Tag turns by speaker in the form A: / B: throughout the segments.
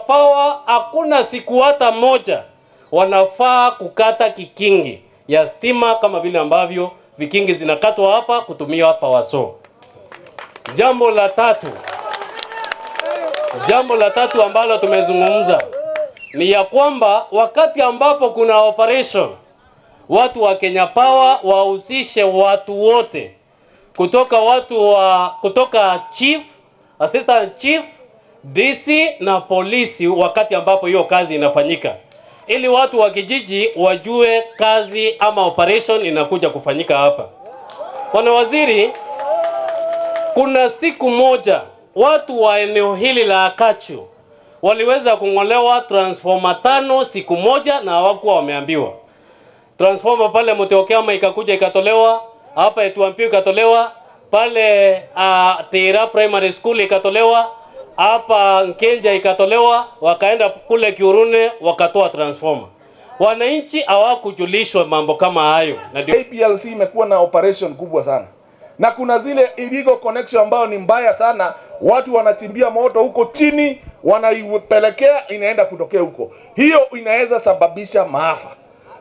A: Power hakuna siku hata moja wanafaa kukata kikingi ya stima kama vile ambavyo vikingi zinakatwa hapa kutumia power saw. Jambo la tatu ambalo tumezungumza ni ya kwamba wakati ambapo kuna operation, watu wa Kenya Power wahusishe watu wote kutoka chief, assistant chief, DC na polisi wakati ambapo hiyo kazi inafanyika, ili watu wa kijiji wajue kazi ama operation inakuja kufanyika hapa. Bwana Waziri, kuna siku moja watu wa eneo hili la Akachu waliweza kung'olewa transformer 5 siku moja na hawakuwa wameambiwa. Transformer pale Muteokeama ikakuja ikatolewa, hapa Etuampio ikatolewa, pale Tira Primary School ikatolewa, hapa Nkenja ikatolewa, wakaenda kule Kiurune wakatoa transformer. Wananchi hawakujulishwa mambo kama hayo. Na ndio
B: KPLC imekuwa na operation kubwa sana, na kuna zile illegal connection ambayo ni mbaya sana. Watu wanachimbia moto huko chini, wanaipelekea inaenda kutokea huko, hiyo inaweza sababisha maafa.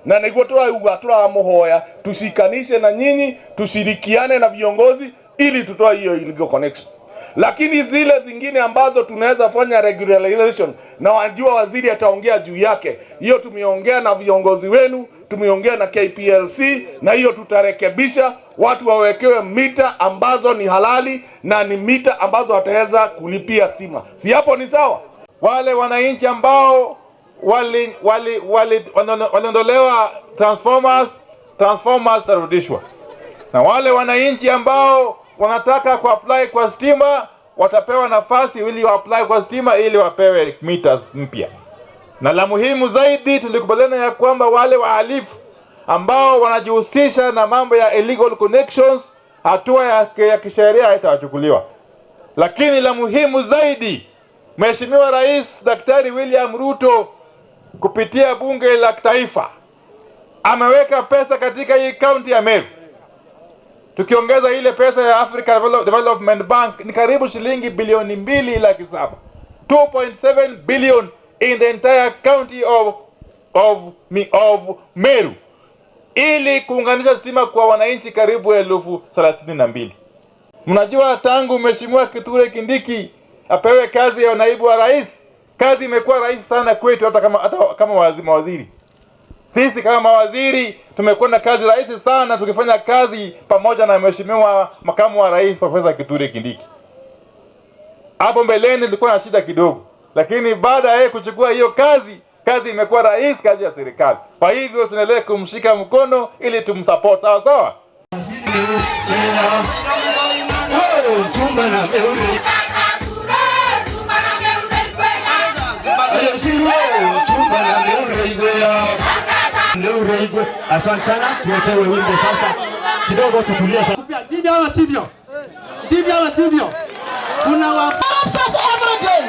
B: Na niguo turauga turamuhoya tushikanishe na nyinyi, tushirikiane na viongozi ili tutoe hiyo illegal connection. Lakini zile zingine ambazo tunaweza fanya regularization, na wajua waziri ataongea juu yake, hiyo tumeongea na viongozi wenu, tumeongea na KPLC, na hiyo tutarekebisha, watu wawekewe mita ambazo ni halali na ni mita ambazo wataweza kulipia stima. Si hapo ni sawa?
C: Wale wananchi ambao waliondolewa transformers, transformers zitarudishwa, na wale wananchi ambao wanataka kuapply kwa stima watapewa nafasi ili wa-apply kwa stima ili wapewe meters mpya. Na la muhimu zaidi, tulikubaliana ya kwamba wale wahalifu ambao wanajihusisha na mambo ya illegal connections, hatua ya kisheria itawachukuliwa. Lakini la muhimu zaidi, Mheshimiwa Rais Daktari William Ruto kupitia Bunge la Taifa ameweka pesa katika hii kaunti ya Meru. Tukiongeza ile pesa ya Africa Development Bank ni karibu shilingi bilioni 2 laki 7, 2.7 billion in the entire county of Meru ili kuunganisha stima kwa wananchi karibu 32,000. Mnajua tangu Mheshimiwa Kithure Kindiki apewe kazi ya naibu wa rais, kazi imekuwa rahisi sana kwetu, hata kama mawaziri. Sisi kama mawaziri tumekuwa na kazi rahisi sana tukifanya kazi pamoja na Mheshimiwa makamu wa rais, Profesa Kithure Kindiki. Hapo mbeleni tulikuwa na shida kidogo, lakini baada ya yeye kuchukua hiyo kazi, kazi imekuwa rahisi, kazi ya serikali. Kwa hivyo tunaendelea kumshika mkono ili tumsupport, sawa sawa.
D: Chumba na meure. Chumba na meure igwe. Meure igwe. Asante sana, tuwekewe wimbo sasa. Kidogo tutulie sasa.
E: Ndivyo ama sivyo? Ndivyo ama sivyo? Kuna wa
F: Sasa every day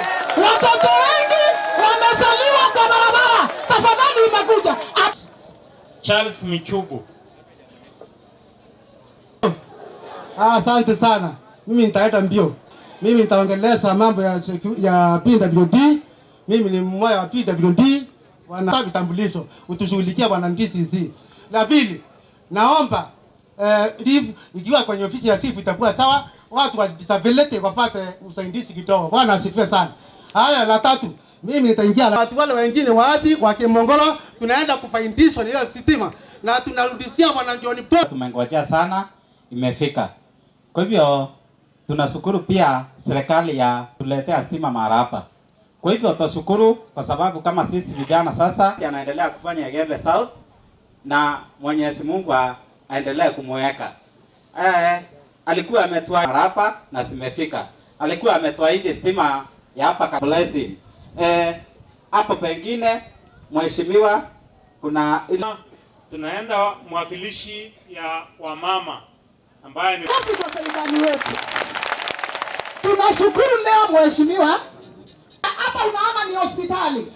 F: watoto wengi wamezaliwa kwa barabara. Tafadhali imekuja.
G: Charles Michugu.
E: Asante sana. Mimi nitaenda mbio. Mimi nitaongelesha mambo ya PWD. Mimi ni mmoja wa PWD. Wana vitambulisho, utushughulikia bwana DCC. La pili, naomba chief, ikiwa kwenye ofisi ya chief itakuwa sawa, watu wa disability wapate usaidizi kidogo. Bwana asifiwe sana. Haya, la tatu, mimi nitaingia watu wale wengine wapi wa Kimongolo, tunaenda kufaidishwa na hiyo sitima na tunarudishia bwana John Paul.
H: Tumengojea sana, imefika. Kwa hivyo tunashukuru pia serikali ya tuletea stima mahali hapa. Kwa hivyo tunashukuru kwa sababu kama sisi vijana sasa anaendelea kufanya Igembe South na Mwenyezi Mungu aendelee kumweka. Alikuwa ametoa hapa na zimefika. Alikuwa ametuahidi stima ya hapa Blessing. Hapo pengine mheshimiwa kuna
G: Tunaenda mwakilishi ya wamama ambaye ni
F: Kofi kwa serikali yetu. Tunashukuru leo mheshimiwa. Hapa unaona ni hospitali.